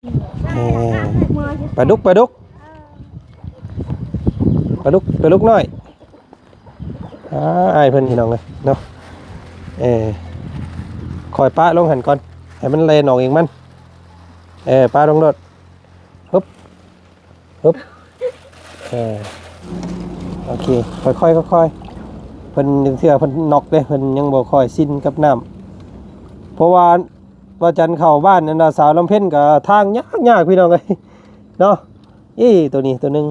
ເອີ ປາດຸກ ປາດຸກ ປາດຸກ ປາດຸກນ້ອຍ. ອ່າ ອ້າຍເພິ່ນພີ່ນ້ອງເອີຍເນາະ. ເອີ ຂ້ອຍປະລົງຫັ້ນກ່ອນ ໃຫ້ມັນແລ່ນອອກເອງມັນ. ເອີ ປະລົງໂລດ. ຮຶບ ຮຶບ ເອີ ໂອເຄ ຄ່ອຍໆ ຄ່ອຍໆ. ເພິ່ນ ເທື່ອເພິ່ນນັອກເດ້ ເພິ່ນຍັງບໍ່ຄ່ອຍຊິນກັບນ້ຳ ເພາະວ່າ ວ່າຈັນເຂົ້າບ້ານນັ້ນນະ ສາວລຳເພັນກໍທາງຍາກໆ ພີ່ນ້ອງເອີຍເນາະ. ອີ ໂຕນີ້ໂຕໜຶ່ງ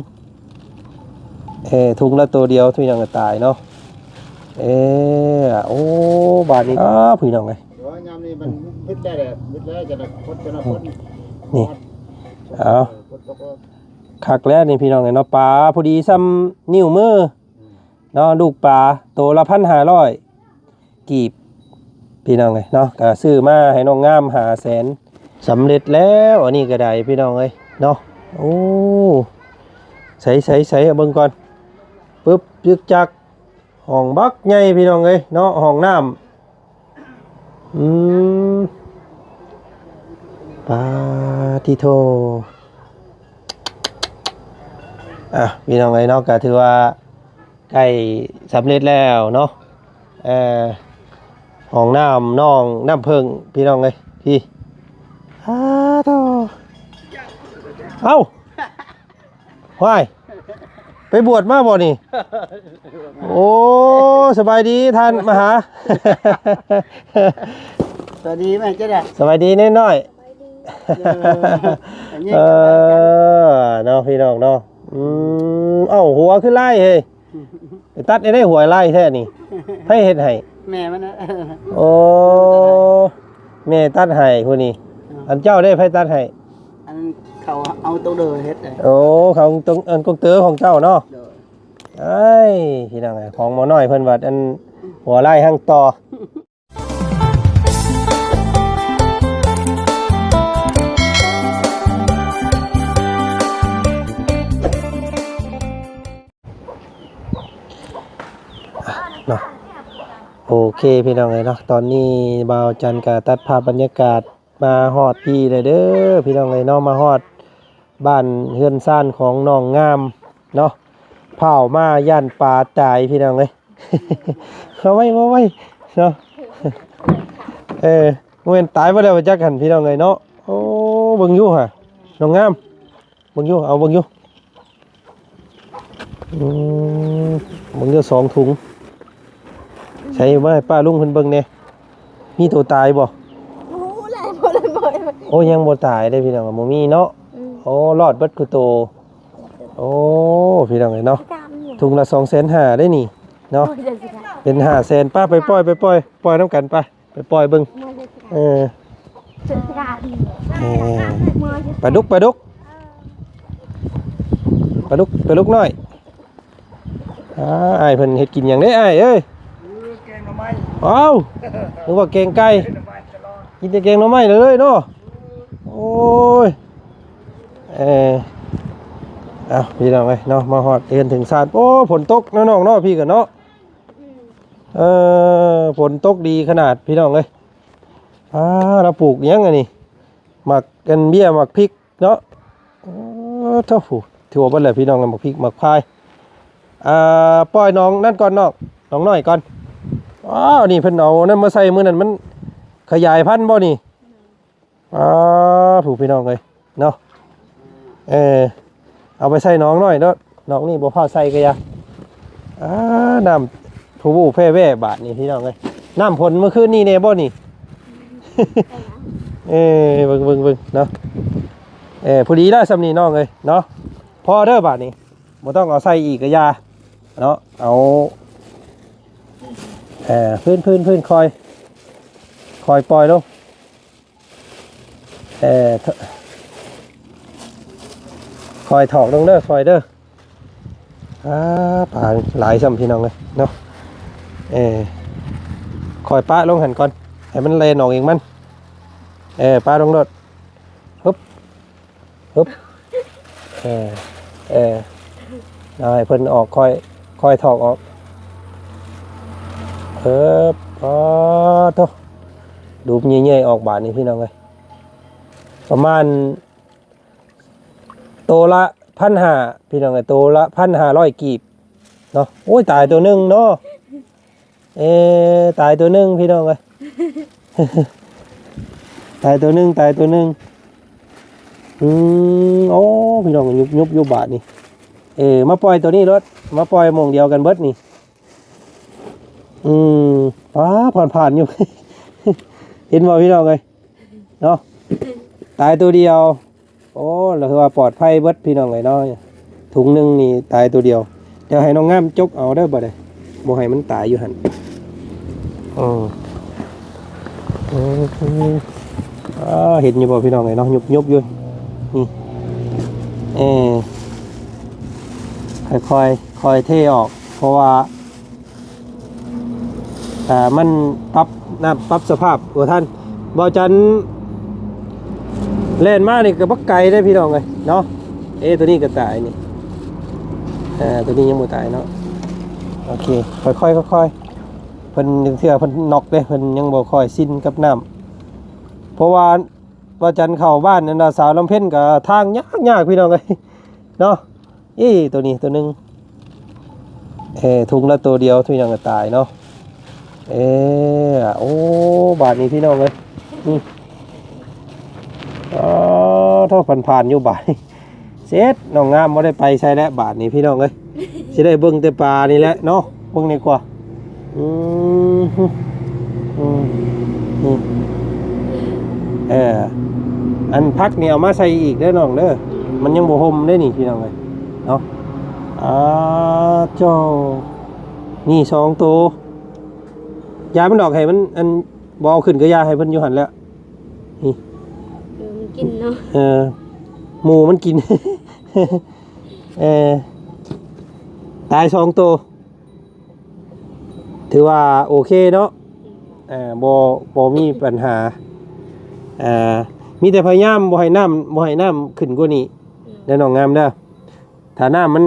ເອີ ທຸງລະໂຕດຽວ ພີ່ນ້ອງກໍຕາຍເນາະ. ເອີ ໂອ້ ບາດນີ້ ອ້າ ພີ່ນ້ອງເອີຍ ແຕ່ວ່າຍາມນີ້ມັນ ອືມ ມືດແລ້ວແຫຼະ ມືດແລ້ວ ຈະໄດ້ຄົນ ຈະໄດ້ຄົນ ນີ້ ເອົາ ຄົນຕົກ ຄັກແລ້ວນີ້ ພີ່ນ້ອງເອີຍເນາະ. ປາພໍດີຊ່ຳນິ້ວມື ອືມ ເນາະ ລູກປາ ໂຕລະພັນຫ້າຮ້ອຍ ກີບ ພີ່ນ້ອງເອີຍເນາະ. ກໍຊື້ມາໃຫ້ນ້ອງງາມຫ້າແສນ ສຳເລັດແລ້ວ ອັນນີ້ກໍໄດ້ ພີ່ນ້ອງເອີຍເນາະ. ໂອ້ ໃສໆໆ ເອົາເບິ່ງກ່ອນ. ປຶບ ຈຶກຈັກ ຫ້ອງບັກໃຫຍ່ ພີ່ນ້ອງເອີຍເນາະ ຫ້ອງນ້ຳ. ອືມ ປາຕິໂທ. ອ່ະ ພີ່ນ້ອງເອີຍເນາະ ກໍຖືວ່າໃກ້ສຳເລັດແລ້ວເນາະ. ເອີ ຫ້ອງນ້ຳໜອງນ້ຳເຜິ້ງ ພີ່ນ້ອງເອີຍ ພີ້. ອ້າໂທ້ ເອົ້າ ຫວາຍ ໄປບວດມາບໍ່ນີ້? ໂອ້ ສະບາຍດີທ່ານມະຫາ. ສະບາຍດີແມ່ ເຈົ້າ ສະບາຍດີນ້ອຍໆ. ເອີ ເອີ ເນາະ ພີ່ນ້ອງເນາະ. ອືມ ເອົ້າ ຫົວຄືລາຍເຮີ້ຍ ໄປຕັດໄດ້ ຫົວລາຍແທ້ນີ້ ໃຜເຮັດໃຫ້? ແມ່ມັນນະ. ໂອ້ ແມ່ຕັດໃຫ້ຜູ້ນີ້. ເອີ ອັນເຈົ້າເດ້ ໃຜຕັດໃຫ້? ອັນເຂົາເອົາຕົງເດີເຮັດເດ້. ໂອ້ ເຂົາຕົງ ອັນກົງເຕີຂອງເຈົ້າເນາະ. ໂດຍ. ເອີຍ ພີ່ນ້ອງເອີຍ ຂອງໝໍນ້ອຍເພິ່ນວ່າ ອັນຫົວລາຍຫາງຕໍ່. ເນາະ ໂອເຄ ພີ່ນ້ອງເອີຍເນາະ ຕອນນີ້ບ່າວຈັນກະຕັດພາບບັນຍາກາດມາຮອດພີ້ແລ້ວເດີ ພີ່ນ້ອງເອີຍເນາະ ມາຮອດບ້ານເຮືອນຊານຂອງນ້ອງງາມເນາະ. ພ້າວມາຢ້ານປາຕາຍ ພີ່ນ້ອງເອີຍ. ເອົາໄວ້ ເອົາໄວ້ເນາະ. ເອີ ບໍ່ແມ່ນຕາຍບໍ່ແລ້ວຈັກຫັ້ນ ພີ່ນ້ອງເອີຍເນາະ. ໂອ້ ເບິ່ງຢູ່ຫາ ນ້ອງງາມ ເບິ່ງຢູ່ ເອົາເບິ່ງຢູ່. ອືມ ເບິ່ງຢູ່ສອງຖົງ. ໃສ່ມາໃຫ້ປ້າລຸງເພິ່ນເບິ່ງແດ່ ມີໂຕຕາຍບໍ່? ໂອ້ ຍັງບໍ່ຕາຍເດ້ພີ່ນ້ອງ ບໍ່ມີເນາະ. ອືມ ໂອ້ ລອດເບິດຄູ່ໂຕ. ໂອ້ ພີ່ນ້ອງເອີຍເນາະ ຖົງລະສອງແສນຫ້າເດ້ນີ້ເນາະ. ໂອ້ຍ ເປັນຫ້າແສນ ປ້າໄປປ່ອຍ ໄປປ່ອຍ ປ່ອຍນຳກັນໄປ. ໄປປ່ອຍເບິ່ງ. ເອີ ເອີ ປາດຸກ ປາດຸກ ປາດຸກ ປາດຸກນ້ອຍ. ອ່າ ອ້າຍເພິ່ນເຮັດກິນຫຍັງເດ້ອ້າຍເອີຍ? ເອີ ແກງໜໍ່ໄມ້. ອ້າວ ນຶກວ່າແກງໄກ່ ແກງໜໍ່ໄມ້ຕະຫຼອດ ກິນແຕ່ແກງໜໍ່ໄມ້ເລີຍເນາະ. ໂອ້ຍ ເອີ ເອົ້າ ພີ່ນ້ອງເອີຍເນາະ ມາຮອດເຮືອນເຖິງຊານ. ໂອ້ ຝົນຕົກເນາະນ້ອງເນາະ ພີ້ກໍເນາະ. ເອີ ຝົນຕົກດີຂະໜາດ ພີ່ນ້ອງເອີຍ. ອ່າ ລາວປູກຫຍັງອັນນີ້? ໝາກອັນເບ້ຍ ໝາກພິກເນາະ. ໂອ້ ໂທ້ ຖົ່ວເບິດແລ້ວພີ່ນ້ອງ ໝາກພິກ ໝາກພາຍ. ອ່າ ປ່ອຍໜອງນັ້ນກ່ອນນ້ອງ ໜອງນ້ອຍກ່ອນ. ອ້າວ ນີ້ເພິ່ນເອົານັ້ນມາໃສ່ມື້ນັ້ນ ມັນຂະຫຍາຍພັນບໍ່ນີ້? ອ່າ ຜູ້ພີ່ນ້ອງເອີຍເນາະ. ເອີ ເອົາໄປໃສ່ໜອງນ້ອຍໂລດ ໜອງນີ້ບໍ່ພາໃສ່ກະຢ່າ. ອ່າ ນ້ຳຜູ້ແຜ່ແວ່ບາດນີ້ພີ່ນ້ອງເອີຍ. ນ້ຳຝົນມື້ຄືນນີ້ແນ່ບໍ່ນີ້? ເອີ ເບິ່ງໆໆເນາະ. ເອີ ພໍດີແລ້ວຊ່ຳນີ້ນ້ອງເອີຍເນາະ. ພໍເດີບາດນີ້ ບໍ່ຕ້ອງເອົາໃສ່ອີກກະຢ່າເນາະ. ເອົາ ເອີ ພື້ນໆໆ ຄ່ອຍ ຄ່ອຍປ່ອຍລົງ. ເອີ ຄ່ອຍຖອກລົງເດີ ຄ່ອຍເດີ. ອ່າ ປາຫຼາຍຊ່ຳພີ່ນ້ອງເອີຍເນາະ. ເອີ ຄ່ອຍປະລົງຫັ້ນກ່ອນ ໃຫ້ມັນແລ່ນອອກເອງມັນ. ເອີ ປະລົງໂລດ. ຮຶບ ຮຶບ ເອີ ເອີ ເອົາໃຫ້ເພິ່ນອອກ ຄ່ອຍ ຄ່ອຍຖອກອອກ. ເອີ ປາໂທ້ ດູບເຍີ້ຍໆອອກບາດນີ້ພີ່ນ້ອງເອີຍ. ປະມານ ໂຕລະພັນຫ້າ ພີ່ນ້ອງເອີຍ ໂຕລະພັນຫ້າຮ້ອຍກີບເນາະ. ໂອ້ຍ ຕາຍໂຕໜຶ່ງເນາະ. ເອີ ຕາຍໂຕໜຶ່ງ ພີ່ນ້ອງເອີຍ ຕາຍໂຕໜຶ່ງ ຕາຍໂຕໜຶ່ງ. ອືມ ໂອ້ ພີ່ນ້ອງ ຍຸບໆຢູ່ບາດນີ້. ເອີ ມາປ່ອຍໂຕນີ້ໂລດ ມາປ່ອຍໝ່ອງດຽວກັນເບິດນີ້. ອືມ ປ້າ ຜ່ານໆຢູ່ ເຫັນບໍ່ ພີ່ນ້ອງເອີຍ ເນາະ ຕາຍໂຕດຽວ. ໂອ້ ລະຖືວ່າປອດໄພເບິດ ພີ່ນ້ອງເອີຍເນາະ. ຖົງໜຶ່ງນີ້ຕາຍໂຕດຽວ. ດຽວໃຫ້ນ້ອງງາມຈົກເອົາເດີ ບໍ່ໄດ້ ບໍ່ໃຫ້ມັນຕາຍຢູ່ຫັ້ນ. ເອີ ເອີ ເອີ ເຫັນຢູ່ບໍ່ ພີ່ນ້ອງເອີຍເນາະ ຍຸບໆຢູ່ນີ້. ເອີ ຄ່ອຍໆ ຄ່ອຍເທອອກ ເພາະວ່າ ອ່າ ມັນປັບນ້ຳປັບສະພາບບໍ່ທັນ. ບ່າວຈັນແລ່ນມານີ້ກໍບັກໄກເດ້ ພີ່ນ້ອງເອີຍເນາະ. ເອ ໂຕນີ້ກໍຕາຍນີ້ ເອີ ໂຕນີ້ຍັງບໍ່ຕາຍເນາະ. ໂອເຄ ຄ່ອຍໆ ຄ່ອຍໆ ເພິ່ນເທື່ອເພິ່ນນັອກເດ້ ເພິ່ນຍັງບໍ່ຄ່ອຍຊິນກັບນ້ຳ. ເພາະວ່າບ່າວຈັນເຂົ້າບ້ານນັ້ນນະ ສາວລຳເພັນກໍທາງຍາກໆ ພີ່ນ້ອງເອີຍເນາະ. ອີ ໂຕນີ້ໂຕໜຶ່ງ ເອີ ຖົງລະໂຕດຽວ ທຸກຢ່າງກໍຕາຍເນາະ. ເອີ ໂອ້ ບາດນີ້ພີ່ນ້ອງເອີຍ ນີ້ ອໍ ໂທ້ ຜ່ານໆຢູ່ບາດນີ້ ເສັດ ນ້ອງງາມບໍ່ໄດ້ໄປໃສແລ້ວບາດນີ້ ພີ່ນ້ອງເອີຍ ຊິໄດ້ເບິ່ງແຕ່ປານີ້ແຫຼະເນາະ ເບິ່ງດີກວ່າ. ອືມ ອືມ ນີ້ ເອີ ອັນຜັກນີ້ເອົາມາໃສ່ອີກເດີນ້ອງເດີ ມັນຍັງບໍ່ຫົ່ມເດ້ນີ້ ພີ່ນ້ອງເອີຍເນາະ. ອາ ເຈົ້າ ນີ້ສອງໂຕ ຢ່າມັນດອກ ໃຫ້ມັນ ອັນ ບໍ່ເອົາຂຶ້ນກໍຢ່າ ໃຫ້ເພິ່ນຢູ່ຫັ້ນແຫຼະ ນີ້ ເອີ ມັນກິນເນາະ ເອີ ໝູມັນກິນ ເອີ ຕາຍສອງໂຕ ຖືວ່າໂອເຄເນາະ ເອີ ບໍ່ ບໍ່ມີປັນຫາ ເອີ ມີແຕ່ພະຍາຍາມບໍ່ໃຫ້ນ້ຳ ບໍ່ໃຫ້ນ້ຳຂຶ້ນກວ່ານີ້ເດີນ້ອງງາມເດີ. ຖ້ານ້ຳມັນ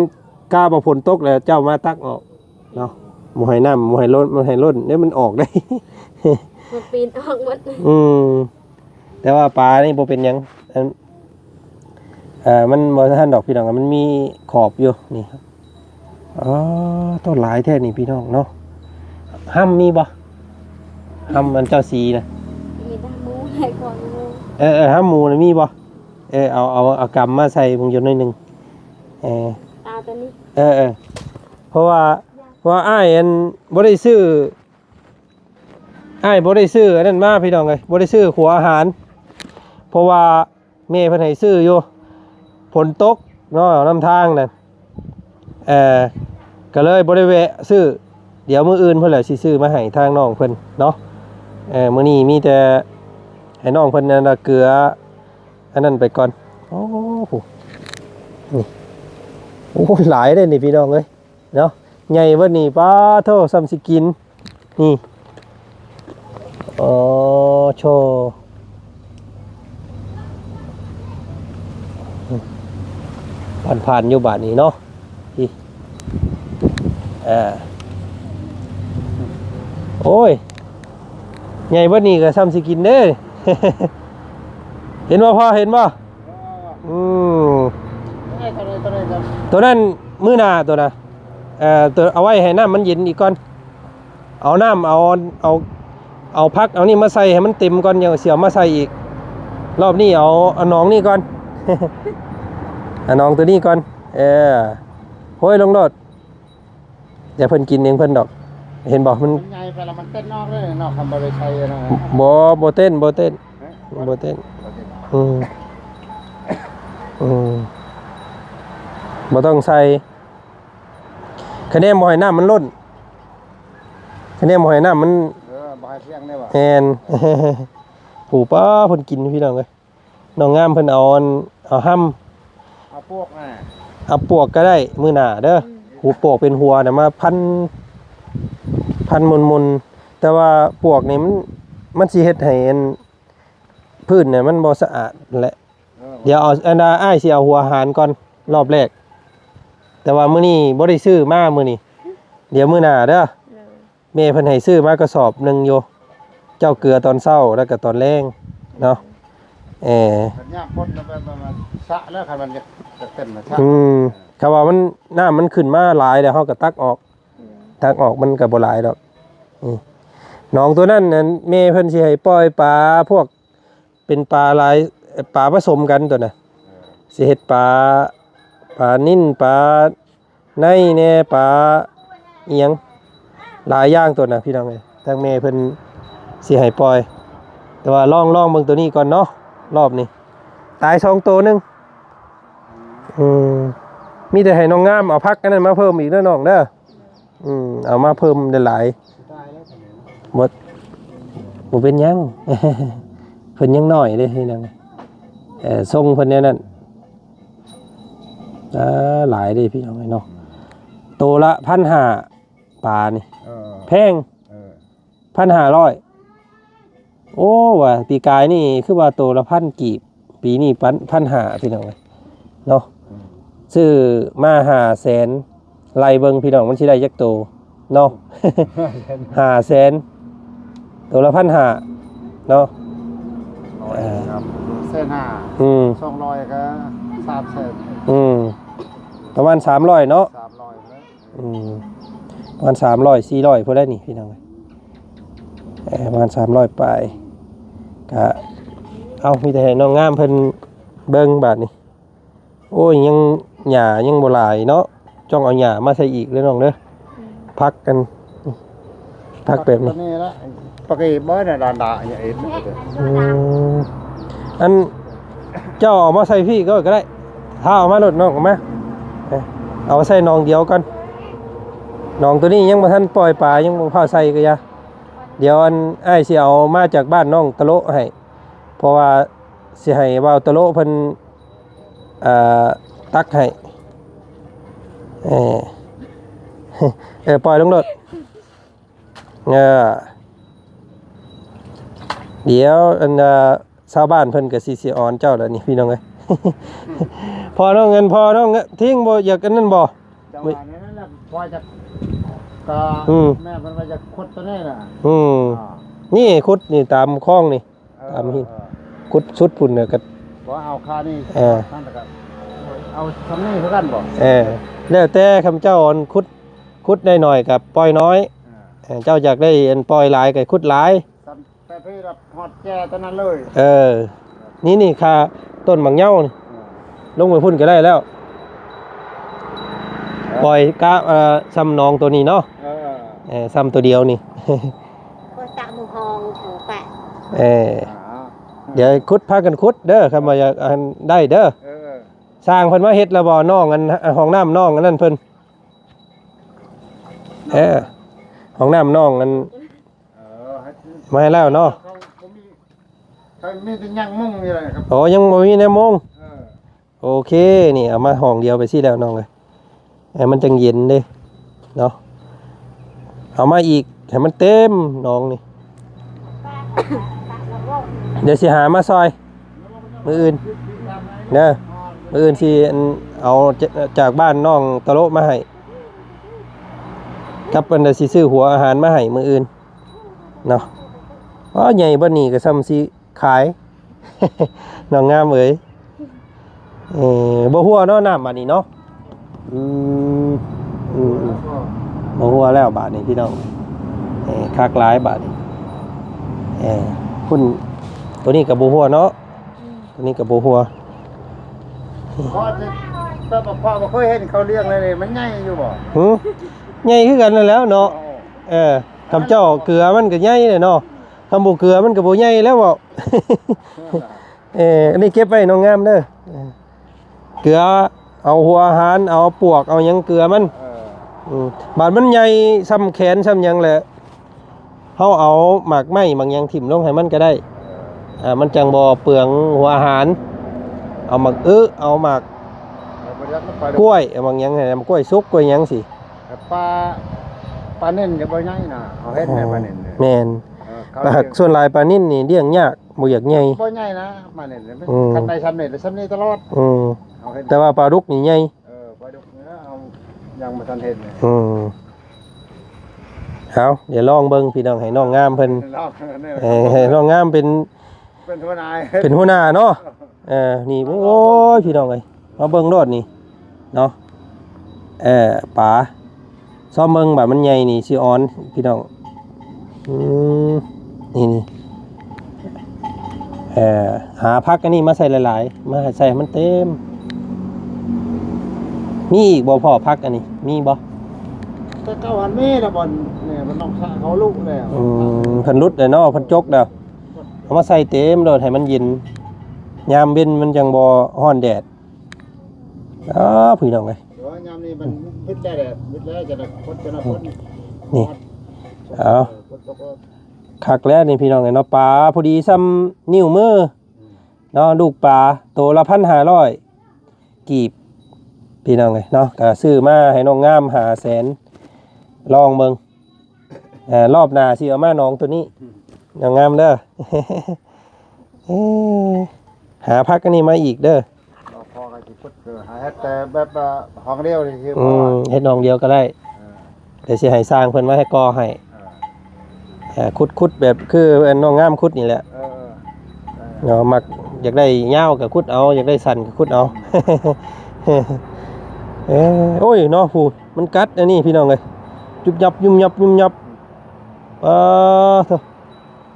ກາບວ່າຝົນຕົກແລ້ວເຈົ້າມາຕັກອອກເນາະ ບໍ່ໃຫ້ນ້ຳ ບໍ່ໃຫ້ລົ້ນ ບໍ່ໃຫ້ລົ້ນເດ້ ມັນອອກໄດ້ ມັນປີນອອກໝົດ ອືມ ແຕ່ວ່າປານີ້ບໍ່ເປັນຫຍັງ ອັນ ເອີ ມັນບໍ່ທັນດອກພີ່ນ້ອງ ມັນມີຂອບຢູ່ນີ້. ອໍ ໂຕຫຼາຍແທ້ນີ້ພີ່ນ້ອງເນາະ. ຫ້ຳມີບໍ່? ຫ້ຳອັນເຈົ້າສີນະ ມີແຕ່ໝູ ໃຫ້ກ່ອນໝູ ເອີໆ ຫ້ຳໝູນະມີບໍ່? ເອີ ເອົາ ເອົາ ເອົາກຳມາໃສ່ເບິ່ງຢູ່ໜ້ອຍໜຶ່ງ ເອີ ຕາໂຕນີ້ ເອີໆ ເພາະວ່າ ເພາະວ່າອ້າຍອັນບໍ່ໄດ້ຊື້ ອ້າຍບໍ່ໄດ້ຊື້ອັນນັ້ນມາພີ່ນ້ອງເອີຍ ບໍ່ໄດ້ຊື້ຂົວອາຫານ ເພາະວ່າແມ່ເພິ່ນໃຫ້ຊື້ຢູ່ ຝົນຕົກເນາະ ນຳທາງນັ້ນ ເອີ ກໍເລີຍບໍ່ໄດ້ແວະຊື້ ດຽວມື້ອື່ນເພິ່ນແຫຼະຊິຊື້ມາໃຫ້ທາງນ້ອງເພິ່ນເນາະ. ເອີ ມື້ນີ້ມີແຕ່ໃຫ້ນ້ອງເພິ່ນອັນນະເກືອອັນນັ້ນໄປກ່ອນ. ໂອ້ໂຫ ນີ້ ໂອ້ ຫຼາຍເດ້ນີ້ພີ່ນ້ອງເອີຍ ເນາະ ໃຫຍ່ເບິດນີ້ ປາໂທ້ ສ່ຳຊິກິນ ນີ້ ໂອ້ໂທ້ ຜ່ານໆຢູ່ບາດນີ້ເນາະ ນີ້ ເອີ ໂອ້ຍ ໃຫຍ່ເບິດນີ້ກໍສ່ຳຊິກິນເດ້ ເຫັນບໍ່ພໍ່ ເຫັນບໍ່? ອືມ ໂຕນັ້ນມື້ໜ້າ ໂຕນະ ເອີ ໂຕ ເອົາໄວ້ໃຫ້ນ້ຳມັນເຢັນອີກກ່ອນ ເອົານ້ຳ ເອົາ ເອົາ ເອົາຜັກ ເອົານີ້ມາໃສ່ໃຫ້ມັນເຕັມກ່ອນ ຈັ່ງຊິເອົາມາໃສ່ອີກ. ລອບນີ້ເອົາ ເອົາໜອງນີ້ກ່ອນ ເອົາໜອງໂຕນີ້ກ່ອນ ເອີ ໂຫ້ຍ ລົງໂລດ. ຢ່າເພິ່ນກິນເອງເພິ່ນດອກ ເຫັນບໍ່ ມັນ ມັນໃຫຍ່ໄປແລ້ວມັນເຕັ້ນອອກເລີຍເນາະ ຄັນບໍ່ໄດ້ໃສ່ເນາະ. ບໍ່ ບໍ່ເຕັ້ນ ບໍ່ເຕັ້ນ ເອີ ບໍ່ເຕັ້ນ ບໍ່ເຕັ້ນ ອືມ ອືມ ບໍ່ຕ້ອງໃສ່ ຄະແນນບໍ່ໃຫ້ນ້ຳມັນລົ້ນ ຄະແນນບໍ່ໃຫ້ນ້ຳມັນ ເອີ ບໍ່ໃຫ້ທ່ຽງໄດ້ບໍ່? ແມ່ນ ໂອ້ ປ້າ ເພິ່ນກິນ ພີ່ນ້ອງເອີຍ. ນ້ອງງາມເພິ່ນເອົາອັນ ເອົາຫ້ຳ ເອົາປວກນະ ເອົາປວກກໍໄດ້ມື້ໜ້າເດີ. ອືມ ຫົວປວກເປັນຫົວນະ ມາພັນ ພັນມົນໆ ແຕ່ວ່າປວກນີ້ມັນ ມັນຊິເຮັດໃຫ້ອັນ ພື້ນນະມັນບໍ່ສະອາດແຫຼະ. ເອີ ດຽວເອົາ ອັນນ່າ ອ້າຍຊິເອົາຫົວຫານກ່ອນ ລອບແລກ ແຕ່ວ່າມື້ນີ້ບໍ່ໄດ້ຊື້ມາມື້ນີ້ ດຽວມື້ໜ້າເດີ. ໂດຍ ແມ່ເພິ່ນໃຫ້ຊື້ມາກະສອບໜຶ່ງຢູ່ ເຈົ້າເກືອຕອນເຊົ້າ ແລ້ວກະຕອນແລງເນາະ. ເອີ ຄັນຍາມຝົນມັນ ມັນ ມັນສະແລ້ວ ຄັນມັນ ກໍເຕັມແລ້ວ ອືມ ຖ້າວ່າມັນ ນ້ຳມັນຂຶ້ນມາຫຼາຍແລ້ວ ເຮົາກໍຕັກອອກ ຕັກອອກມັນກໍບໍ່ຫຼາຍດອກ. ນີ້ ໜອງຕົວນັ້ນນັ້ນ ແມ່ເພິ່ນຊິໃຫ້ປ່ອຍປາພວກ ເປັນປາຫຼາຍ ເອີ ປາປະສົມກັນຕົວນະ ເອີ ຊິເຮັດປາ ປານິນ ປາໄນແດ່ ປາອີ່ຫຍັງ ຫຼາຍຢ່າງຕົວນະ ພີ່ນ້ອງເອີຍ. ທາງແມ່ເພິ່ນຊິໃຫ້ປ່ອຍ ແຕ່ວ່າລອງ ລອງເບິ່ງຕົວນີ້ກ່ອນເນາະ ລອບນີ້ ຕາຍສອງໂຕໜຶ່ງ. ອືມ ມີແຕ່ໃຫ້ນ້ອງງາມເອົາຜັກອັນນັ້ນມາເພີ່ມອີກເດີນ້ອງເດີ. ອືມ ເອົາມາເພີ່ມຫຼາຍໆ ບໍ່ ບໍ່ເປັນຫຍັງ ເພິ່ນຍັງນ້ອຍເດ້ພີ່ນ້ອງ. ເອີ ຊົງເພິ່ນແນວນັ້ນ ອ່າ ຫຼາຍເດ້ພີ່ນ້ອງເອີຍເນາະ. ໂຕລະພັນຫ້າ ປານີ້ ເອີ ແພງ ເອີ ພັນຫ້າຮ້ອຍ. ໂອ້ ວ່າປີກາຍນີ້ຄືວ່າໂຕລະພັນກີບ ປີນີ້ປັນ ພັນຫ້າ ພີ່ນ້ອງເອີຍເນາະ. ອືມ ຊື້ມາຫ້າແສນ ໄລ່ເບິ່ງພີ່ນ້ອງ ມັນຊິໄດ້ຈັກໂຕເນາະ. ຫ້າແສນ ໂຕລະພັນຫ້າເນາະ. ຮ້ອຍ ເອີ ແສນຫ້າ ອືມ ສອງຮ້ອຍກໍສາມແສນ ອືມ ປະມານສາມຮ້ອຍເນາະ ສາມຮ້ອຍ ອືມ ປະມານສາມຮ້ອຍ ສີ່ຮ້ອຍພຸ້ນແຫຼະນີ້ພີ່ນ້ອງເອີຍ. ເອີ ປະມານສາມຮ້ອຍປາຍ ກະ ເອົາ ມີແຕ່ໃຫ້ນ້ອງງາມເພິ່ນເບິ່ງບາດນີ້. ໂອ້ຍ ຍັງ ຫຍ້າຍັງບໍ່ຫຼາຍເນາະ ຕ້ອງເອົາຫຍ້າມາໃສ່ອີກເດີນ້ອງເດີ. ອືມ ຜັກກັນ ຜັກແບບນີ້ ນີ້ລະ ປັກເອບໍ່ນະ ດານດາ ຫຍ້າເອ ອືມ ອັນ ເຈົ້າເອົາມາໃສ່ພີ້ກໍ ກໍໄດ້ ຖ້າເອົາມາໂລດນ້ອງ ເອົາມາ ເອີ ເອົາໃສ່ໜອງດຽວກ່ອນ. ໜອງໂຕນີ້ຍັງບໍ່ທັນປ່ອຍປາ ຍັງບໍ່ຟ້າວໃສ່ກໍຢ່າ. ດຽວອັນ ອ້າຍຊິເອົາມາຈາກບ້ານນ້ອງຕະໂລະໃຫ້ ເພາະວ່າຊິໃຫ້ບ່າວຕະໂລະເພິ່ນ ເອີ ຕັກໃຫ້ ເອີ ເອີ ປ່ອຍລົງໂລດ. ເອີ ດຽວອັນ ເອີ ຊາວບ້ານເພິ່ນກໍຊິ ຊິອອນເຈົ້າແລ້ວນີ້ພີ່ນ້ອງເອີຍ. ພໍ່ນ້ອງເງິນ ພໍ່ນ້ອງ ເອີ ທິງບໍ່ຢາກອັນນັ້ນບໍ່? ຈັງຫວະນັ້ນແຫຼະ ພໍຈະ ກໍ ອືມ ແມ່ເພິ່ນວ່າຈະຂຸດຕົວນີ້ນະ ອືມ ອ່າ ນີ້ຂຸດນີ້ຕາມຄອງນີ້ ເອີ ຕາມຫີນ ເອີ ຂຸດສຸດພຸ້ນນະ ກໍບໍ່ເອົາຄານີ້ ເອີ ນັ້ນລະກໍເອົາຊ່ຳນີ້ຄືກັນບໍ່? ເອີ ແລ້ວແຕ່ ຄຳເຈົ້າອັນຂຸດ ຂຸດໄດ້ໜ້ອຍກໍປ່ອຍໜ້ອຍ ເອີ ເອີ ເຈົ້າຢາກໄດ້ອັນປ່ອຍຫຼາຍກໍຂຸດຫຼາຍ ຊ່ຳແຕ່ພີ້ລະຮອດແຈຕົວນັ້ນເລີຍ. ເອີ ນີ້ ນີ້ຄາຕົ້ນໝາກເຍົານີ້ ເອີ ລົງໄປພຸ້ນກໍໄດ້ແລ້ວ ເອີ ປ່ອຍກະ ເອີ ຊ່ຳໜອງໂຕນີ້ເນາະ ເອີ ເອີ ຊ່ຳໂຕດຽວນີ້ ກໍຕະມືຮອງເອີ ປະ ເອີ ອ່າ ດຽວຂຸດ ພາກັນຂຸດເດີ ຄັນວ່າຢາກອັນໄດ້ເດີ ເອີ ຊ່າງເພິ່ນມາເຮັດແລ້ວບໍ່? ນ້ອງອັນ ຫ້ອງນ້ຳນ້ອງອັນນັ້ນເພິ່ນ ເອີ ຫ້ອງນ້ຳນ້ອງອັນ ເອີ ໃຫ້ ມາໃຫ້ແລ້ວເນາະ ເຂົາບໍ່ມີ ເຂົາມີແຕ່ຍັງມຸງນີ້ແຫຼະຄັບ ອໍ ຍັງບໍ່ມີແນວມຸງ ເອີ ໂອເຄ ນີ້ເອົາມາຫ້ອງດຽວໄປຊີ້ແລ້ວນ້ອງເອີຍ ໃຫ້ມັນຈັ່ງເຢັນເດ້ເນາະ ເອົາມາອີກໃຫ້ມັນເຕັມໜອງນີ້ ດຽວຊິຫາມາຊ່ອຍ ມື້ອື່ນເດີ ມື້ອື່ນຊິອັນ ເອົາຈາກ ຈາກບ້ານນ້ອງຕະໂລະມາໃຫ້ ກັບອັນໃດຊິຊື້ຫົວອາຫານມາໃຫ້ມື້ອື່ນເນາະ. ອໍ ໃຫຍ່ປານນີ້ກໍຊ່ຳຊິຂາຍ ນ້ອງງາມເອີຍ. ເອີ ບໍ່ຮົ່ວເນາະ ນ້ຳບາດນີ້ເນາະ. ອືມ ອືມ ອືມ ບໍ່ຮົ່ວແລ້ວບາດນີ້ພີ່ນ້ອງ. ເອີ ຄັກຫຼາຍບາດນີ້. ເອີ ພຸ້ນ ໂຕນີ້ກໍບໍ່ຮົ່ວເນາະ. ອືມ ໂຕນີ້ກໍບໍ່ຮົ່ວ. ພໍ່ຈະ ແຕ່ວ່າພໍ່ບໍ່ເຄີຍເຫັນເຂົາລ້ຽງເລີຍນີ້ ມັນໃຫຍ່ຢູ່ບໍ່? ຫື? ໃຫຍ່ຄືກັນນັ້ນແຫຼ້ວເນາະ. ໂອ້ ເອີ ຄຳເຈົ້າເກືອມັນກໍໃຫຍ່ແຫຼະເນາະ. ຄຳບໍ່ເກືອມັນກໍບໍ່ໃຫຍ່ແລ້ວເວົ້າ. ເອີ ອັນນີ້ເກັບໄວ້ນ້ອງງາມເດີ. ເອີ ເກືອ ເອົາຫົວອາຫານ ເອົາປວກ ເອົາຫຍັງເກືອມັນ. ເອີ ອືມ ບາດມັນໃຫຍ່ຊ່ຳແຂນຊ່ຳຫຍັງແຫຼະ ເຮົາເອົາໝາກໄມ້ໝາກຫຍັງຖິ້ມລົງໃຫ້ມັນກໍໄດ້. ເອີ ອ່າ ມັນຈັ່ງບໍ່ເປືອງຫົວອາຫານ. ເອົາໝາກອຶ ເອົາໝາກ ເອີ ບໍ່ຢາກມັນໄປ ກ້ວຍ ເອົາໝາກຫຍັງໃຫ້ ໝາກກ້ວຍສຸກ ກ້ວຍຫຍັງຊີ້. ແຕ່ປາ ປານິນກໍບໍ່ໃຫຍ່ນະ ເຮົາເຫັນແລ້ວ ເອີ ປານິນ. ແມ່ນ. ເອີ ເຂົາ ສ່ວນຫຼາຍປານິນນີ້ລ້ຽງຍາກ ບໍ່ຢາກໃຫຍ່ ບໍ່ໃຫຍ່ນະ ປານິນ. ອືມ ຄັນໄດ້ຊ່ຳນີ້ ໄດ້ຊ່ຳນີ້ຕະຫຼອດ. ອືມ ເຮົາເຫັນ ແຕ່ວ່າປາດຸກນີ້ໃຫຍ່. ເອີ ປາດຸກນີ້ເຮົາຍັງບໍ່ທັນເຫັນເລີຍ. ອືມ ເອົາ ດຽວລອງເບິ່ງພີ່ນ້ອງ ໃຫ້ນ້ອງງາມເພິ່ນ ເອີ ໃຫ້ນ້ອງງາມເປັນ ເປັນຫົວໜ້າ ເປັນຫົວໜ້າເນາະ. ເອີ ນີ້ ໂອ້ຍ ພີ່ນ້ອງເອີຍ ມາເບິ່ງໂລດນີ້ເນາະ ເອີ ປາ ຊອມເບິ່ງ ບາດມັນໃຫຍ່ນີ້ຊິອ່ອນ ພີ່ນ້ອງ. ອືມ ນີ້ ນີ້ ເອີ ຫາຜັກອັນນີ້ມາໃສ່ຫຼາຍໆ ມາໃສ່ໃຫ້ມັນເຕັມ. ມີອີກບໍ່ພໍ່ ຜັກອັນນີ້ ມີບໍ່? ແຕ່ເກົ່າຫັ້ນມີແລ້ວ ບ່ອນນີ້ ມັນຕ້ອງສະເຂົາລຸແລ້ວ. ອືມ ເພິ່ນຫຼຸດແລ້ວເນາະ ເພິ່ນຈົກແລ້ວ. ເອົາມາໃສ່ເຕັມໂລດ ໃຫ້ມັນເຢັນ ຍາມເວັນມັນຈັ່ງບໍ່ຮ້ອນແດດ. ອ້າ ພີ່ນ້ອງເອີຍ ເອີ ຍາມນີ້ມັນ ອືມ ເຮັດແລ້ວແຫຼະ ເຮັດແລ້ວຈະໄດ້ຄົນ ຈະໄດ້ຄົນ ນີ້ ເອົາ ຄົນຕົກ ຄັກແລ້ວນີ້ ພີ່ນ້ອງເອີຍເນາະ. ປາພໍດີສ່ຳນິ້ວມື ອືມ ເນາະ ລູກປາ ໂຕລະພັນຫ້າຮ້ອຍກີບ ພີ່ນ້ອງເອີຍເນາະ. ກະຊື້ມາໃຫ້ນ້ອງງາມຫ້າແສນ ລອງເບິ່ງ. ເອີ ຮອບໜ້າຊິເອົາມາໜອງໂຕນີ້ ອືມ ງາມໆເດີ. ເອີ ຫາຜັກອັນນີ້ມາອີກເດີ. ບໍ່ພໍກໍຊິຂຸດ ເອີ ຫາເຮັດແຕ່ແບບວ່າຫ້ອງດຽວນີ້ຄື ອືມ ພໍ ເຮັດຫ້ອງດຽວກໍໄດ້. ເອີ ດຽວຊິໃຫ້ຊ່າງເພິ່ນມາໃຫ້ກໍ່ໃຫ້. ເອີ ເອີ ຂຸດ ຂຸດແບບຄືອັນນ້ອງງາມຂຸດນີ້ແຫຼະ. ເອີ ເອີ ເນາະ ມັກຢາກໄດ້ຍາວກໍຂຸດເອົາ ຢາກໄດ້ສັ້ນກໍຂຸດເອົາ. ເອີ ໂອ້ຍເນາະ ຜູ້ ມັນກັດອັນນີ້ ພີ່ນ້ອງເອີຍ ຍຸບຍັບ ຍຸບຍັບ ຍຸບຍັບ. ປາໂທ້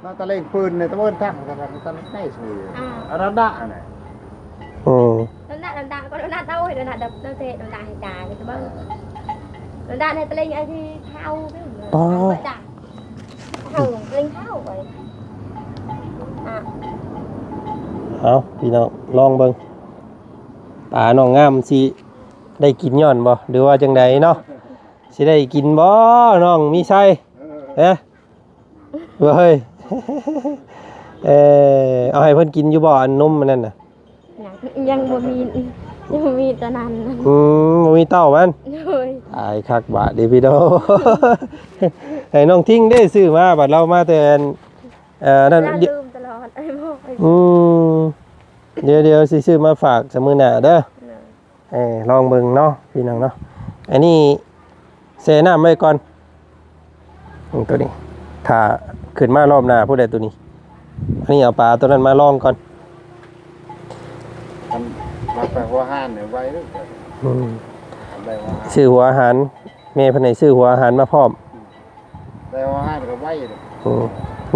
ໜ້າຕະເລງປືນໃນຕະເວັນທັງ ຕະເລງໃນສູ ອ່າ ອາລັນດາຫັ້ນແຫຼະ. ອືມ ລັນດາ ລັນດາ ກໍລັນດາ ໂອ້ຍ ລັນດາ ດຳ ດຳເທ ລັນດາໃຫ້ກາຍ ໄປເບິ່ງ ລັນດາໃນຕະເລງ ໄອ້ທີ່ເຖົ້າ ປາ ເຖົ້າ ເຖົ້າ ຕະເລງເຖົ້າໄປ. ອ່າ ເອົາ ພີ່ນ້ອງ ລອງເບິ່ງ ປານ້ອງງາມຊິໄດ້ກິນຍ້ອນບໍ່ ຫຼືວ່າຈັ່ງໃດເນາະ? ຊິໄດ້ກິນບໍ່ ນ້ອງມີໄຊ? ເອີ ເອີ ເອີ ເອົາໃຫ້ເພິ່ນກິນຢູ່ບໍ່ ອັນນົມອັນນັ້ນນະ? ຍັງ ຍັງບໍ່ມີ ຍັງບໍ່ມີຕົວນັ້ນ. ອືມ ບໍ່ມີເຕົ້າມັນ. ໂດຍ ຕາຍຄັກບາດນີ້ພີ່ນ້ອງ. ໃຫ້ນ້ອງທິງເດ້ຊື້ມາ ບາດລາວມາແຕ່ອັນ ເອີ ນັ້ນ ລາວລືມຕະຫຼອດ ອ້າຍບອກ. ອືມ ດຽວ ດຽວຊິຊື້ມາຝາກຊະມື້ໜ້າເດີ. ໂດຍ ເອີ ລອງເບິ່ງເນາະ ພີ່ນ້ອງເນາະ. ອັນນີ້ແຊ່ນ້ຳໄວ້ກ່ອນ ອືມ ໂຕນີ້ ຖ້າຂຶ້ນມາຮອບໜ້າພຸ້ນແຫຼະໂຕນີ້. ອັນນີ້ເອົາປາໂຕນັ້ນມາລອງກ່ອນ. ມັນ ມັນໄປຫົວອາຫານນີ້ໄວເດີ. ອືມ ໄດ້ຫົວອາຫານ ຊື້ຫົວອາຫານ ແມ່ເພິ່ນໃຫ້ຊື້ຫົວອາຫານມາພ້ອມ. ແຕ່ວ່າຫານກໍໄວເດ້. ອືມ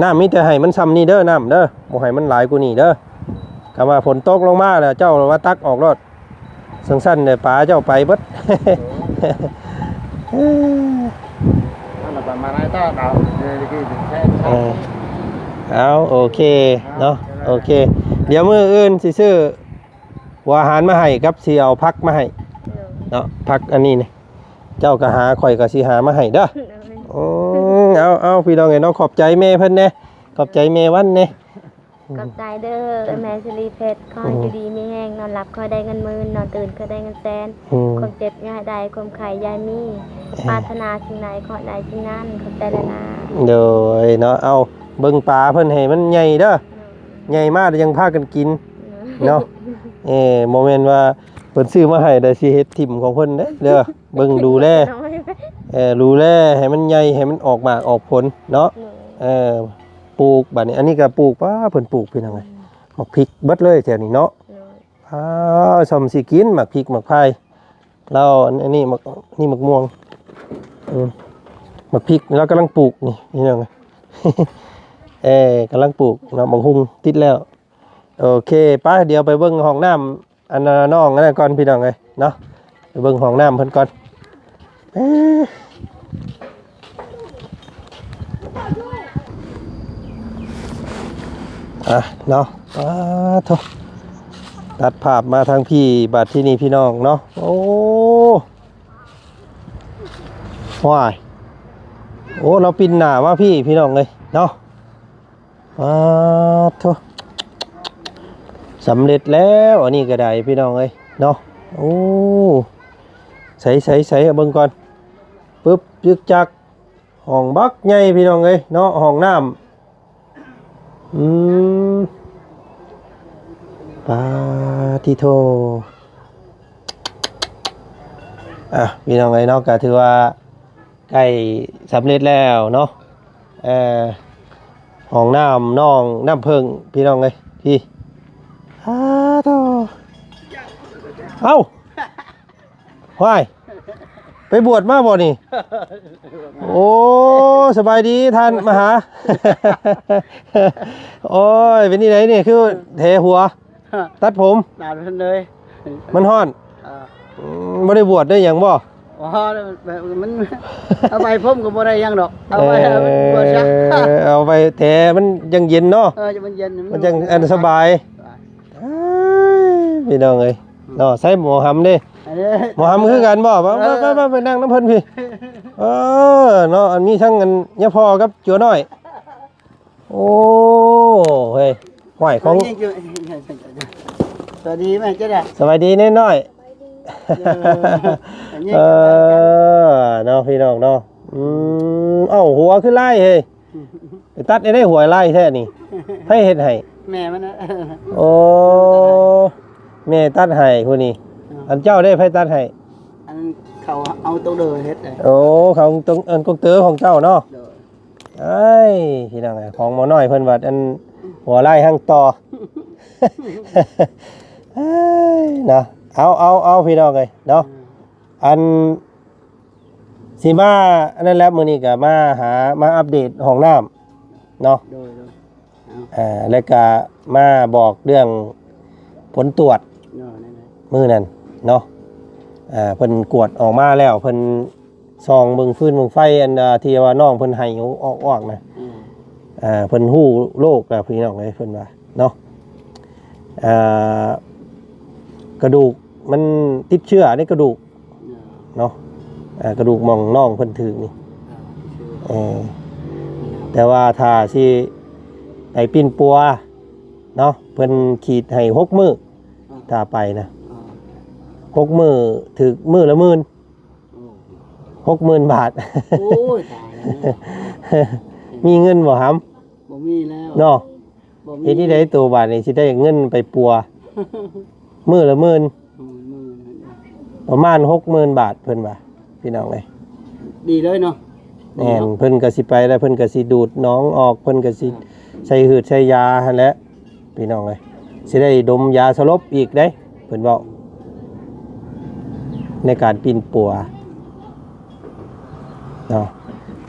ນ້ຳມີແຕ່ໃຫ້ມັນຊ່ຳນີ້ເດີ ນ້ຳເດີ ບໍ່ໃຫ້ມັນຫຼາຍກວ່ານີ້ເດີ. ຄຳວ່າຝົນຕົກລົງມາແລ້ວ ເຈົ້າມາຕັກອອກໂລດ ຈັ່ງຊັ້ນແຫຼະປາເຈົ້າໄປເບິດ. ເອີ ເອົາ ໂອເຄເນາະ ໂອເຄ ດຽວມື້ອື່ນຊິຊື້ຫົວອາຫານມາໃຫ້ ກັບຊິເອົາຜັກມາໃຫ້ເນາະ ຜັກອັນນີ້ນີ້ ເຈົ້າກໍຫາ ຂ້ອຍກໍຊິຫາມາໃຫ້ເດີ. ໂດຍ ອືມ ເອົາ ເອົາ ພີ່ນ້ອງເອີຍເນາະ ຂອບໃຈແມ່ເພິ່ນແດ່ ຂອບໃຈແມ່ວັນແດ່. ຂອບໃຈເດີແມ່ສິລິເພັດ ຂໍໃຫ້ ອືມ ຢູ່ດີມີແຮງ ນອນຫຼັບຂໍໃຫ້ໄດ້ເງິນໝື່ນ ນອນຕື່ນຂໍໃຫ້ໄດ້ເງິນແສນ. ອືມ ຄວາມເຈັບຢ່າໃຫ້ໄດ້ ຄວາມໄຂ້ຢ່າໃຫ້ມີ. ເອີ ປາດຖະໜາສິ່ງໃດຂໍໃຫ້ໄດ້ສິ່ງນັ້ນ. ຂອບໃຈຫຼາຍໆ. ໂດຍເນາະ ເອົາ ເບິ່ງປາເພິ່ນໃຫ້ມັນໃຫຍ່ເດີ. ໂດຍ ໃຫຍ່ມາແລ້ວຈັ່ງພາກັນກິນເນາະ. ເອີ ບໍ່ແມ່ນວ່າເພິ່ນຊື້ມາໃຫ້ແລ້ວຊິເຮັດຖິ້ມຂອງເພິ່ນເດ້ ເດີ ເບິ່ງດູແລ ເອີ ດູແລໃຫ້ມັນໃຫຍ່ ໃຫ້ມັນອອກໝາກອອກຜົນເນາະ. ໂດຍ ເອີ ປູກ ບາດນີ້ ອັນນີ້ກໍປູກ ປ້າ ເພິ່ນປູກ ພີ່ນ້ອງເອີຍ ອືມ ໝາກພິກເບິດເລີຍແຖວນີ້ເນາະ. ໂດຍ ອ້າວ ຊ່ຳຊິກິນໝາກພິກໝາກພາຍ ລາວ ອັນ ອັນນີ້ໝາກ ນີ້ໝາກມ່ວງ ອືມ ໝາກພິກລາວກຳລັງປູກນີ້ ພີ່ນ້ອງເອີຍ ກຳລັງປູກເນາະ ໝາກຫຸ່ງຕິດແລ້ວ. ໂອເຄ ໄປ ດຽວໄປເບິ່ງຫ້ອງນ້ຳ ອັນ ນ້ອງອັນນັ້ນກ່ອນ ພີ່ນ້ອງເອີຍເນາະ ໄປເບິ່ງຫ້ອງນ້ຳເພິ່ນກ່ອນ. ເອີ ອ່ະເນາະ ປາໂທ້ ຕັດພາບມາທາງພີ້ ບັດທີນີ້ ພີ່ນ້ອງເນາະ. ໂອ້ ວ້າຍ ໂອ້ ລາວປິ່ນໜ້າມາພີ້ ພີ່ນ້ອງເອີຍເນາະ. ປາໂທ້ ສຳເລັດແລ້ວ ອັນນີ້ກໍໄດ້ ພີ່ນ້ອງເອີຍເນາະ. ໂອ້ ໃສໆໆ ເອົາເບິ່ງກ່ອນ ປຶບ ຈຶກຈັກ ຫ້ອງບັກໃຫຍ່ ພີ່ນ້ອງເອີຍເນາະ ຫ້ອງນ້ຳ. ອືມ ປາຕິໂທ ອ່ະ ພີ່ນ້ອງເອີຍເນາະ ກໍຖືວ່າ ໃກ້ສຳເລັດແລ້ວເນາະ ເອີ ຫ້ອງນ້ຳໜອງນ້ຳເຜິ້ງ ພີ່ນ້ອງເອີຍ ພີ້ ອ້າໂທ້ ເອົ້າ ຫວາຍ ໄປບວດມາບໍ່ນີ້? ໂອ້ ສະບາຍດີທ່ານມະຫາ. ໂອ້ຍ ເປັນຈັ່ງໃດນີ້ ຄືແຖຫົວ ຕັດຜົມ? ຕັດເພິ່ນເລີຍ ມັນຮ້ອນ. ເອີ ອືມ ບໍ່ໄດ້ບວດໄດ້ຫຍັງບໍ່? ອໍ ມັນ ເອົາໄວ້ຜົມກໍບໍ່ໄດ້ຫຍັງດອກ ເອົາໄວ້ ເອີ ບວດຊະ ເອົາໄວ້ແຖມັນຈັ່ງເຢັນເນາະ. ເອີ ມັນເຢັນ ມັນຈັ່ງອັນສະບາຍ. ສະບາຍ ເອີຍ ພີ່ນ້ອງເອີຍເນາະ. ໃສ່ໝໍຫຳເດ້ ອັນນີ້ ໝໍຫຳຄືກັນບໍ່? ໄປ ເອີ ໄປ ໄປ ໄປ ໄປນັ່ງນຳເພິ່ນພີ້. ເອີ ເນາະ ອັນມີທັງອັນຍາພໍ່ກັບຈົວນ້ອຍ. ໂອ້ ເຮີ້ຍ ຫ້ວຍ ຂອງ ສະບາຍດີແມ່ ເຈົ້າດາ ສະບາຍດີນ້ອຍໆ. ເອີ ເອີ ເນາະ ພີ່ນ້ອງເນາະ. ອືມ ເອົ້າ ຫົວຄືລາຍເຮີ້ຍ ໄປຕັດໄດ້ໄດ ຫົວລາຍແທ້ນີ້ ໃຜເຮັດໃຫ້? ແມ່ມັນນະ. ໂອ້ ແມ່ຕັດໃຫ້ຜູ້ນີ້. ເອີ ອັນເຈົ້າເດ້ ໃຜຕັດໃຫ້? ອັນເຂົາເອົາຕົກເດີເຮັດເດ້. ໂອ້ ເຂົາຕົກ ອັນກົກເຕີຂອງເຈົ້າເນາະ. ໂດຍ ເອີຍ ພີ່ນ້ອງເອີຍ ຂອງໝໍນ້ອຍເພິ່ນວ່າ ອັນຫົວລາຍຫາງຕໍ່ ເອີຍ ເນາະ. ເອົາ ເອົາ ເອົາ ພີ່ນ້ອງເອີຍເນາະ. ເອີ ອັນ ຊິມາອັນນັ້ນແຫຼະ ມື້ນີ້ກໍມາຫາ ມາອັບເດດຫ້ອງນ້ຳເນາະ. ໂດຍ ໂດຍ ເອົາ ອ່າ ແລ້ວກໍມາບອກເລື່ອງຜົນກວດ ໂດຍ ນັ້ນແຫຼະ ມື້ນັ້ນເນາະ. ອ່າ ເພິ່ນກວດອອກມາແລ້ວ ເພິ່ນສ່ອງເບິ່ງຟືນເບິ່ງໄຟ ອັນ ອ່າ ທີ່ວ່ານ້ອງເພິ່ນໄຫ້ອອກໆນະ. ອືມ ອ່າ ເພິ່ນຮູ້ໂລກແລ້ວ ພີ່ນ້ອງເອີຍ ເພິ່ນວ່າເນາະ. ອ່າ ກະດູກມັນຕິດເຊື້ອໃນກະດູກ ເນາະ ເອີ ກະດູກໝ່ອງນ້ອງເພິ່ນຖືກນີ້. ເອີ ເອີ ແຕ່ວ່າຖ້າຊິໄປປິ່ນປົວເນາະ ເພິ່ນຂີດໃຫ້ຫົກມື້ ເອີ ຖ້າໄປນະ ເອີ ຫົກມື້ຖືກມື້ລະໝື່ນ. ໂອ້ ຫົກໝື່ນບາດ. ໂອ້ຍ ຕາຍແລ້ວເນາະ ມີເງິນບໍ່ຫຳ? ບໍ່ມີແລ້ວເນາະ. ບໍ່ມີ ເຮັດຈັ່ງໃດໂຕບາດນີ້ ຊິໄດ້ເງິນໄປປົວ ມື້ລະໝື່ນ ມື້ລະໝື່ນ ປະມານຫົກໝື່ນບາດ ເພິ່ນວ່າ ພີ່ນ້ອງເອີຍ. ດີເລີຍເນາະ. ແມ່ນ ເພິ່ນກໍຊິໄປແລ້ວ ເພິ່ນກໍຊິດູດໜອງອອກ ເພິ່ນກໍຊິ ອ່າ ໃສ່ຫືດໃສ່ຢາຫັ້ນແຫຼະ ພີ່ນ້ອງເອີຍ. ຊິໄດ້ດົມຢາສະຫຼົບອີກເດ້ ເພິ່ນເວົ້າ ໃນການປິ່ນປົວເນາະ.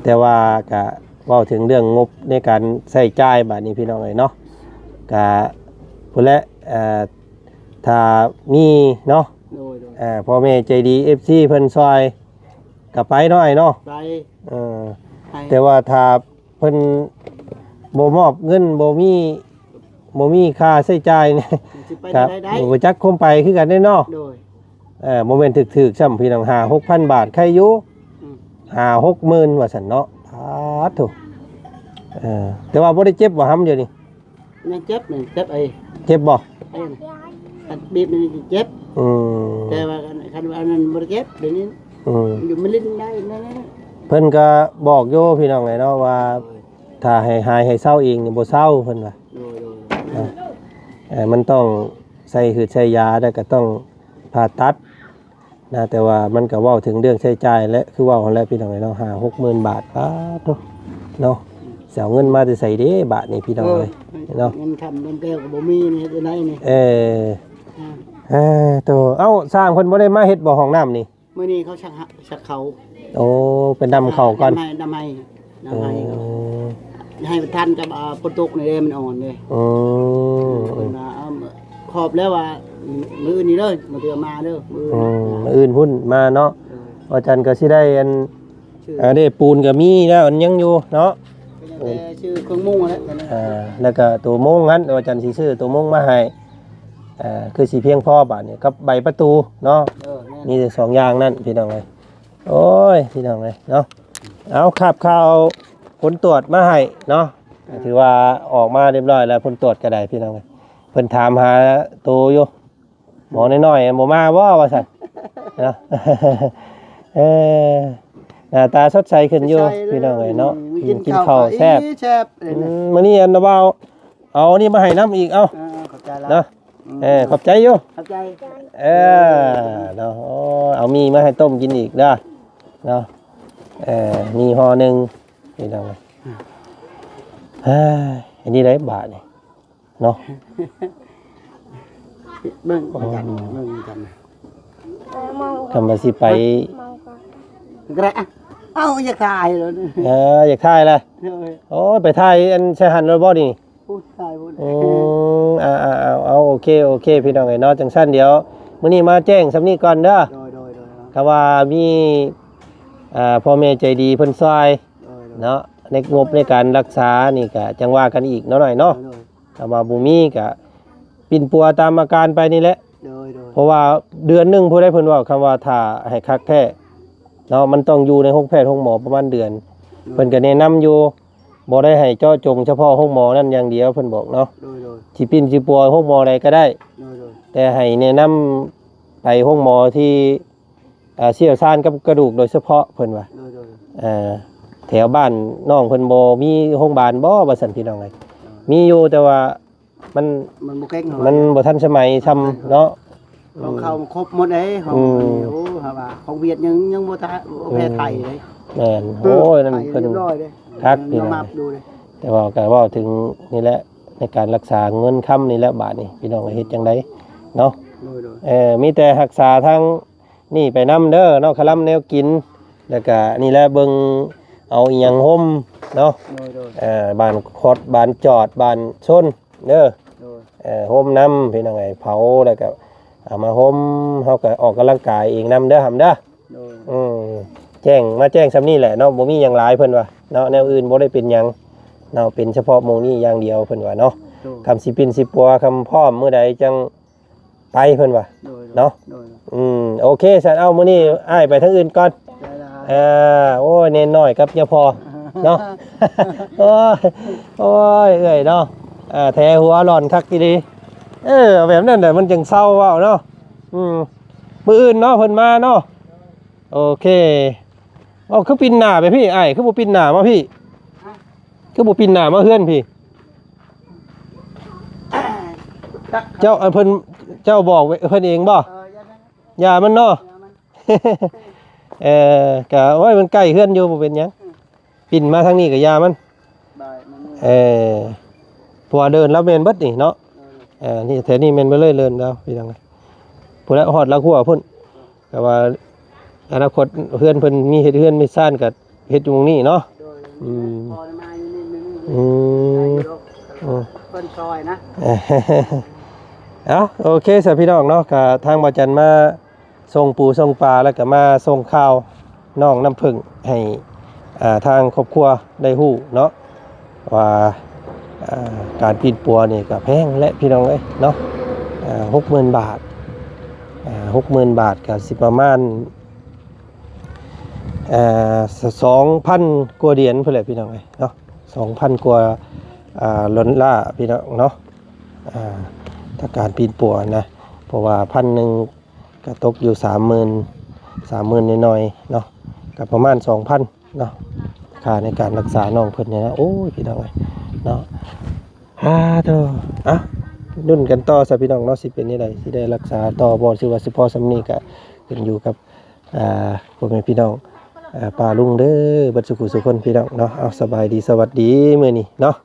ແຕ່ວ່າກະເວົ້າເຖິງເລື່ອງງົບໃນການໃຊ້ຈ່າຍບາດນີ້ ພີ່ນ້ອງເອີຍເນາະ ກະພຸ້ນແຫຼະ ເອີ ຖ້າມີເນາະ ໂດຍ ໂດຍ ເອີ ພໍ່ແມ່ໃຈດີ ເອັຟຊີ ເພິ່ນຊ່ອຍ ກໍໄປເນາະ ອ້າຍເນາະ. ໄປ ເອີ ໃຫ້ ແຕ່ວ່າຖ້າເພິ່ນບໍ່ມອບເງິນ ບໍ່ມີ ບໍ່ມີຄ່າໃຊ້ຈ່າຍນີ້ ມັນຊິໄປ ກໍ ໄດ້ ບໍ່ຈັກຄວາມໄປຄືກັນເດ້ເນາະ. ໂດຍ ເອີ ບໍ່ແມ່ນຖືກໆຊ້ຳ ພີ່ນ້ອງ ຫ້າຫົກພັນບາດ ໄຄຢູ່ ອືມ ຫ້າຫົກໝື່ນວ່າຊັ້ນເນາະ. ປາດໂທ້ ເອີ ແຕ່ວ່າບໍ່ໄດ້ເຈັບບໍ່ຫຳດຽວນີ້? ຍັງເຈັບນີ້ ເຈັບໄອ້ ເຈັບບໍ່? ໄອ້ ຄັນບີບນີ້ເຈັບ. ອືມ ແຕ່ວ່າຄັນ ຄັນວ່າອັນນັ້ນບໍ່ໄດ້ເຈັບ ດຽວນີ້. ອືມ ຢູ່ມາຫຼິ້ນໄດ້ນັ້ນນະ. ເພິ່ນກໍບອກຢູ່ ພີ່ນ້ອງເອີຍເນາະ ວ່າ ໂດຍ ຖ້າໃຫ້ຫາຍໃຫ້ເຊົາເອງນີ້ບໍ່ເຊົາ ເພິ່ນວ່າ. ໂດຍ ໂດຍ ເອີ ມັນຕ້ອງໃສ່ຫືດໃສ່ຢາ ແລ້ວກໍຕ້ອງຜ່າຕັດ ນະ ແຕ່ວ່າມັນກໍເວົ້າເຖິງເລື່ອງໃຊ້ຈ່າຍແຫຼະ ຄືເວົ້າຫັ້ນແຫຼະ ພີ່ນ້ອງເອີຍເນາະ ຫ້າຫົກໝື່ນບາດ. ປາດໂທ້ ເນາະ ຊິເອົາເງິນມາແຕ່ໃສເດ້ບາດນີ້ ພີ່ນ້ອງເອີຍ ເອີ ເນາະ. ເງິນຄຳເງິນແກ້ວກໍບໍ່ມີນີ້ ເຮັດຈັ່ງໃດນີ້? ເອີ ອ່າ ເອີ ໂຕ ເອົ້າ ຊ່າງເພິ່ນບໍ່ໄດ້ມາເຮັດບໍ່ຫ້ອງນ້ຳນີ້? ມື້ນີ້ເຂົາຊັກ ຊັກເຂົ້າ. ໂອ້ ໄປດຳເຂົ້າກ່ອນ ດຳໃຫ້ ດຳໃຫ້ ດຳໃຫ້. ໂອ້ ໃຫ້ມັນທັນກັບ ອ່າ ຝົນຕົກນີ້ເດ້ ມັນອ່ອນເດ້. ອືມ ເພິ່ນວ່າ ເອົາ ຂອບແລ້ວວ່າ ມື້ອື່ນນີ້ເດີ ມື້ເທື່ອມາເດີ ມື້ອື່ນ. ອືມ ມື້ອື່ນພຸ້ນມາເນາະ. ໂດຍ ວ່າຈັນກໍຊິໄດ້ອັນ ເອີ ເດ້ ປູນກໍມີແລ້ວ ອັນຍັງຢູ່ເນາະ. ກໍຍັງແຕ່ຊື້ເຄື່ອງມຸງຫັ້ນແຫຼະ ອ່າ ແລ້ວກໍໂຕມຸງຫັ້ນ ວ່າຈັນຊິຊື້ໂຕມຸງມາໃຫ້ ອ່າ ຄືຊິພຽງພໍບາດນີ້ ກັບໃບປະຕູເນາະ. ເອີ ແມ່ນ ມີແຕ່ສອງຢ່າງນັ້ນ ພີ່ນ້ອງເອີຍ. ໂອ້ຍ ພີ່ນ້ອງເອີຍເນາະ ເອົາ ຄາບຂ່າວຜົນກວດມາໃຫ້ເນາະ. ເອີ ຖືວ່າອອກມາຮຽບຮ້ອຍແລ້ວ ຜົນກວດກໍໄດ້ ພີ່ນ້ອງເອີຍ. ເພິ່ນຖາມຫາໂຕຢູ່ ໝໍນ້ອຍໆ ບໍ່ມາບໍ່ ວ່າຊັ້ນເນາະ. ເອີ ໜ້າຕາສົດໃສຂຶ້ນຢູ່ ສົດໃສເລີຍ ພີ່ນ້ອງເອີຍເນາະ. ອືມ ກິນ ກິນເຂົ້າ ເຂົ້າແຊບ ແຊບ. ອືມ ມື້ນີ້ອັນນະບ່າວ ເອົານີ້ມາໃຫ້ນຳອີກ ເອົາ ເອີ ຂອບໃຈຫຼາຍເນາະ. ອືມ ເອີ ຂອບໃຈຢູ່ ຂອບໃຈ. ເອີ ເນາະ ໂອ້ ເອົາໝີ່ມາໃຫ້ຕົ້ມກິນອີກເດີເນາະ. ເອີ ມີຫໍ່ໜຶ່ງ ພີ່ນ້ອງ. ເອີ ອັນນີ້ໄດ້ບາດນີ້ ເນາະ ເບິ່ງ ໂອ້ ອາຈານ ເບິ່ງອາຈານ ຄຳວ່າຊິໄປ ເມົາກໍ ກໍໄດ້ ອ່ະ ເອົ້າ ຢາກຖ່າຍແລ້ວນີ້ ເອີ ຢາກຖ່າຍລະ ໂດຍ ໂອ້ຍ ໄປຖ່າຍອັນໃສ່ຫັ້ນໂລດບໍ່ນີ້? ພຸ້ນ ຖ່າຍພຸ້ນ ອືມ ອ່າໆ ເອົາ ໂອເຄ ໂອເຄ ພີ່ນ້ອງເອີຍເນາະ ຈັ່ງຊັ້ນດຽວມື້ນີ້ມາແຈ້ງສ່ຳນີ້ກ່ອນເດີ ໂດຍ ໂດຍ ໂດຍ ຖ້າວ່າມີ ອ່າ ພໍ່ແມ່ໃຈດີເພິ່ນຊ່ອຍ ໂດຍ ໂດຍ ເນາະ ໃນງົບໃນການລັກສານີ້ກະຈັ່ງວ່າກັນອີກເນາະ ນ້ອຍເນາະ ໂດຍ ໂດຍ ຖ້າວ່າບໍ່ມີກະປິ່ນປົວຕາມອາການໄປນີ້ແຫຼະ ໂດຍ ໂດຍ ເພາະວ່າເດືອນໜຶ່ງຜູ້ໃດເພິ່ນເວົ້າ ຄຳວ່າຖ້າໃຫ້ຄັກແທ້ເນາະ ມັນຕ້ອງຢູ່ໃນໂຮງແພດໂຮງໝໍປະມານເດືອນ ໂດຍ ເພິ່ນກະແນະນຳຢູ່ ບໍ່ໄດ້ໃຫ້ເຈາະຈົງສະເພາະໂຮງໝໍນັ້ນຢ່າງດຽວ ເພິ່ນບອກເນາະ ໂດຍ ໂດຍ ຊິປິ່ນຊິປົວໂຮງໝໍໃດກໍໄດ້ ໂດຍ ໂດຍ ແຕ່ໃຫ້ແນະນຳໄປໂຮງໝໍທີ່ ອ່າ ຊ່ຽວຊານກັບກະດູກໂດຍສະເພາະ ເພິ່ນວ່າ ໂດຍ ໂດຍ ເອີ ແຖວບ້ານນ້ອງເພິ່ນບໍ່ມີໂຮງບານບໍ່ ວ່າຊັ້ນ ພີ່ນ້ອງເອີຍ ໂດຍ ມີຢູ່ ແຕ່ວ່າມັນ ມັນບໍ່ເກັ່ງເທົ່າໃດ ມັນບໍ່ທັນສະໄໝຊ່ຳເນາະ ຂອງເຂົາມັນຄົບໝົດເດ້ ຂອງ ອືມ ນີ້ ໂອ້ ຫາວ່າຂອງຫວຽດຍັງ ຍັງບໍ່ທະ ບໍ່ແພ້ໄທເດ້ ແມ່ນ ເອີ ໂອ້ຍ ນັ້ນເພິ່ນ ໄທຮຽບຮ້ອຍເດ້ ຄັກ ນີ້ນະ ແຕ່ວ່າກໍເວົ້າເຖິງນີ້ແຫຼະ ໃນການລັກສາເງິນຄຳນີ້ແຫຼະ ບາດນີ້ ພີ່ນ້ອງເຮັດຈັ່ງໃດເນາະ ໂດຍ ໂດຍ ເອີ ມີແຕ່ຮັກສາທາງ ນີ້ໄປນຳເດີເນາະ ຄະລຳແນວກິນ ແລ້ວກະນີ້ແຫຼະ ເບິ່ງເອົາອີ່ຫຍັງຮົ່ມເນາະ ໂດຍ ໂດຍ ເອີ ບານຄອດ ບານຈອດ ບານຊົນເດີ ໂດຍ ເອີ ຮົ່ມນຳ ພີ່ນ້ອງເອີຍ ເຜົາ ແລ້ວກະເອົາມາຮົ່ມ ເຮົາກະອອກກຳລັງກາຍເອງນຳເດີ ຫຳເດີ ໂດຍ ອືມ ແຈ້ງ ມາແຈ້ງສ່ຳນີ້ແຫຼະເນາະ ບໍ່ມີຫຍັງຫຼາຍ ເພິ່ນວ່າເນາະ ແນວອື່ນບໍ່ໄດ້ເປັນຫຍັງເນາະ ເປັນສະເພາະໝ່ອງນີ້ຢ່າງດຽວ ເພິ່ນວ່າເນາະ ໂດຍ ຄຳຊິປິ່ນຊິປົວ ຄຳພ້ອມມື້ໃດຈັ່ງ ໄປ ເພິ່ນວ່າ ໂດຍ ເນາະ ໂດຍ ອືມ ໂອເຄຊັ້ນ ເອົາ ມື້ນີ້ອ້າຍໄປທາງອື່ນກ່ອນ ໄດ້ລະ ເອີ ໂອ້ຍ ເນນນ້ອຍກັບຍາພໍ່ເນາະ ໂອ້ຍ ໂອ້ຍ ເອື້ອຍເນາະ ອ່າ ແຖຫົວຫຼອນຄັກອີ່ຫຼີ ເອີ ເອົາແບບນັ້ນແຫຼະ ມັນຈັ່ງເຊົາເວົ້າເນາະ ອືມ ມື້ອື່ນເນາະ ເພິ່ນມາເນາະ ໂອເຄ ເອົາ ຄືປິ່ນໜ້າໄປພີ້ ອ້າຍ ຄືບໍ່ປິ່ນໜ້າມາພີ້ ຄືບໍ່ປິ່ນໜ້າມາເຮືອນພີ້ ເຈົ້າ ອັນເພິ່ນ ເຈົ້າບອກເພິ່ນເອງບໍ່? ເອີ ຢ່າມັນເນາະ ຢ່າມັນ ເອີ ກະ ໂອ້ຍ ມັນໃກ້ເຮືອນຢູ່ ບໍ່ເປັນຫຍັງ ອືມ ປິ່ນມາທາງນີ້ກະຢ່າມັນ ເອີ ເພາະວ່າເດີ່ນລາວແມ່ນເບິດນີ້ເນາະ ເອີ ເອີ ນີ້ ແຖວນີ້ແມ່ນເບິດເລີຍ ເດີ່ນລາວ ພີ່ນ້ອງ ພຸ້ນລະ ຮອດລາວຂົວພຸ້ນ ແຕ່ວ່າອະນາຄົດເຮືອນເພິ່ນມີເຮັດເຮືອນມີຊານກະເຮັດຢູ່ໝ່ອງນີ້ເນາະ ໂດຍ ອືມ ພໍໄດ້ມາຢູ່ນີ້ ອືມ ອືມ ເພິ່ນຊ່ອຍນະ ເອົ້າ ໂອເຄຊະພີ່ນ້ອງເນາະ ກະທາງບ່າວຈັນມາສົ່ງປູສົ່ງປາ ແລ້ວກະມາສົ່ງຂ່າວນ້ອງນ້ຳເຜິ້ງໃຫ້ ອ່າ ທາງຄອບຄົວໄດ້ຮູ້ເນາະ ວ່າ ອ່າ ການປິ່ນປົວນີ້ກະແພງແຫຼະພີ່ນ້ອງເອີຍເນາະ ອ່າ ຫົກໝື່ນບາດ ອ່າ ຫົກໝື່ນບາດກະຊິປະມານ ອ່າ ສ- ສອງພັນກວ່າຫຼຽນພຸ້ນແຫຼະພີ່ນ້ອງເອີຍເນາະ ສອງພັນກວ່າ ອ່າ ດອນລາພີ່ນ້ອງເນາະ ອ່າ ຖ້າການປິ່ນປົວນະ ເພາະວ່າພັນໜຶ່ງ ກະຕົກຢູ່ສາມໝື່ນ ສາມໝື່ນໜ້ອຍໆເນາະ ກະປະມານສອງພັນເນາະ ຄ່າໃນການລັກສານ້ອງເພິ່ນນີ້ນະ ໂອ້ຍ ພີ່ນ້ອງເອີຍເນາະ ຫາໂທ ອ່ະ ລຸ້ນກັນຕໍ່ຊະພີ່ນ້ອງເນາະ ຊິເປັນແນວໃດ ຊິໄດ້ລັກສາຕໍ່ບໍ່ ຫຼືວ່າຊິພໍສ່ຳນີ້ ກະຂຶ້ນຢູ່ກັບ ອ່າ ພໍ່ແມ່ພີ່ນ້ອງ ອ່າ ປ້າລຸງເດີ ເບິດສູ່ຜູ້ສູ່ຄົນພີ່ນ້ອງເນາະ ເອົາ ສະບາຍດີ ສະຫວັດດີ ມື້ນີ້ເນາະ.